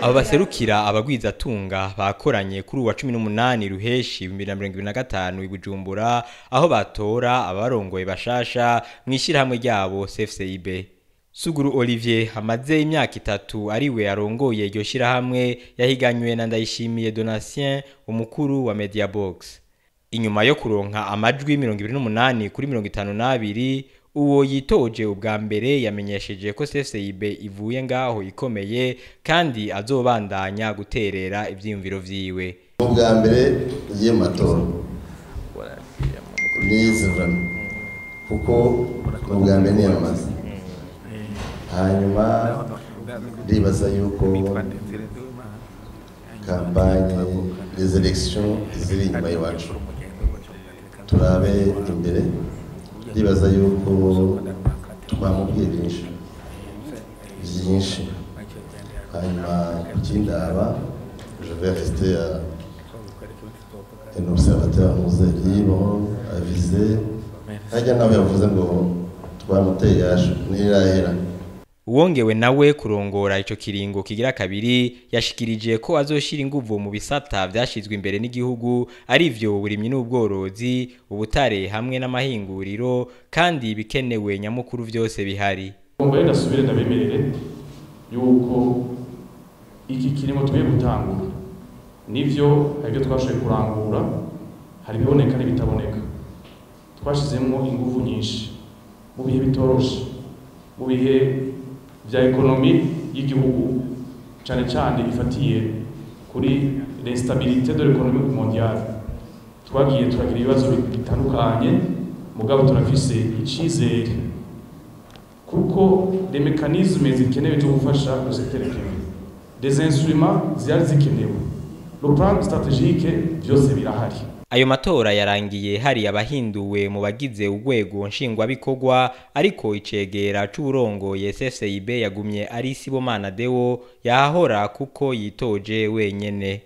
Abo baserukira abagwizatunga bakoranye kuri uwa 18 Ruheshi 2025 i Bujumbura, aho batora abarongoye bashasha mw'ishirahamwe ryabo CFCIB. Suguru Olivier amaze imyaka 3 ariwe arongoye iryo shirahamwe, yahiganywe na Ndayishimiye Donatien, umukuru wa Mediabox. Inyuma yo kuronka amajwi 28 kuri 52, uwo yitoje ubwa mbere yamenyesheje ko CFCIB ivuye ngaho ikomeye kandi azobandanya guterera ivyiyumviro vyiwe. Ubwa mbere ngiye mu matora nize vraiment, kuko ubwa mbere niyamamaza, hanyuma ndibaza yuko campagne les élections ziri inyuma y'iwacu, turabe imbere. Ndibaza yuko twamubwiye byinshi byinshi, hanyuma ikindaba je vais rester un observateur muze libre avisé. Hajya nawe yavuze ngo twamuteye yashu nirahera. Uwongewe nawe kurongora ico kiringo kigira kabiri yashikirije ko azoshira inguvu mu bisata vyashizwe imbere n'igihugu, arivyo uburimyi n'ubworozi, ubutare hamwe n'amahinguriro, kandi bikenewe nyamukuru vyose bihari. Ngomba ndasubire ndabemerere yuko iki kirimo tugiye gutangura, nivyo hari ibyo twashoboye kurangura, hari ibiboneka n'ibitaboneka. Twashizemwo inguvu nyinshi mu bihe bitoroshe, mu bihe vya ekonomi y'igihugu, cyane cyane ifatiye kuri l'instabilité de l'économie mondiale. Twagiye turagira ibibazo bitandukanye, mugabo turafise icizere kuko les mécanismes zikenewe zo gufasha le secteur privé, des instruments zari zikenewe, le plan stratégique byose birahari. Ayo matora yarangiye hari abahinduwe mu bagize urwego nshingwabikorwa, ariko icegera c'uburongoye CFCIB yagumye ari Sibomana Deo yahahora kuko yitoje wenyene.